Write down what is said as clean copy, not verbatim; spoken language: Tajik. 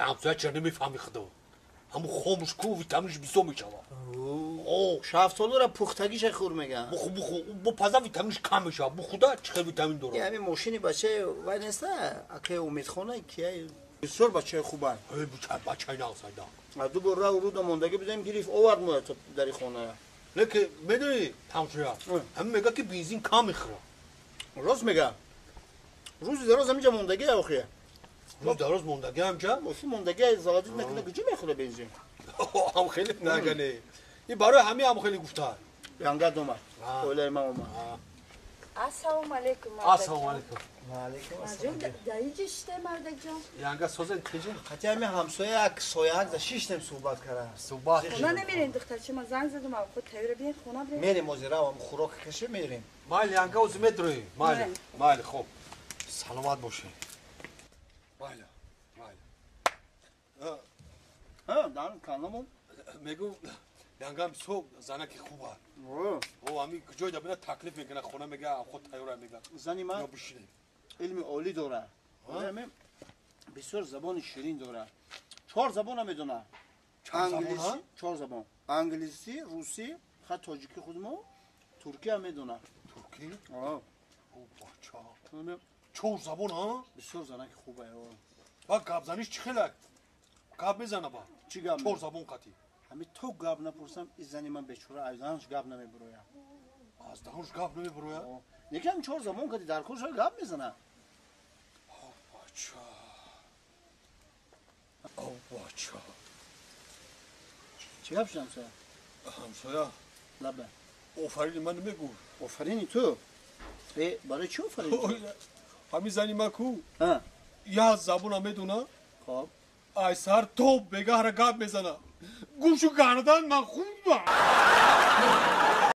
ҳамсоя чера намефаҳми худо? Ҳамун хомуш ку витаминш бисёр мешава. Шафтолура пухтагиша хур меган. Буху буху, бо паза витаминш кам мешава. Бухуда чӣ хел витамин дорад? Ҳамин мошини бачаи вай неста, акаи Умедхона кия бисёр бачаи хубанд. Бачаи нағзайда. Ду бор рав руда мондагӣ будем, гирифт овард моя то дари хона. Лекин медонӣ, ҳамсоя, ҳамин мега ки бензин кам мехӯрад. Рост мега. Рӯзи дароз ҳаминҷа мондагӣ охия. Рӯз дароз мондагӣ ҳамҷа? Мошин мондагӣ заводит мекунад, куҷо мехӯрад бензин? Ҳам хеле нагане. И барои ҳамин ҳам хеле гуфта. Янгад омад. Оилаи ман омад. Ассалому алайкум. Ассалому алайкум. Ва алайкум ассалом. Дар инҷа шиште мардакҷон? Янга созен киҷа? Хати ҳамин ҳамсоя як сояак за шиштем суҳбат кара. Суҳбат. Хона намерем духтарчи, ман занг задам, худ тайёра биен хона бирем. Мерем озир равам хӯрок каше мерем. Майли янга ози медроем. Майли. Майли хоб. Саломат бошед. Майли. Майли. Ҳа, дар канамон. Мегӯ янгам бисёр занаки хуба. О, ҳамин куҷой да бина таклиф мекунад, хона мега, худ тайёра мега. Зани ман илми олӣ дорад. Бисёр забони ширин дорад. Чор забона медонад. Англисӣ, чор забон. Англисӣ, русӣ, ха тоҷикӣ худмо, туркӣ ҳам медонад. Туркӣ? О, бача. Чор забон, ҳа? Бисёр занаки хуба. Ба гапзаниш чӣ хелак? Гап мезана ба? Чӣ гап? Чор забон қатӣ. Ҳамин то гап напурсам, и зани ман бечора аз даҳанш гап намебурояд. Аз даҳанш гап намебурояд? Некам чор забон кади дар кор шояд гап мезанад. О, бача. О, бача. Чӣ гап шуд ҳамсоя? Ҳамсоя? Лаба. Офарини ман намегӯ. Офарини ту? Э, барои чӣ офарини ту? Ҳамин зани ман ку? Як забона медона. Хоб. Ай сар то бегаҳра гап мезана. Гӯшу гардан ман хуба.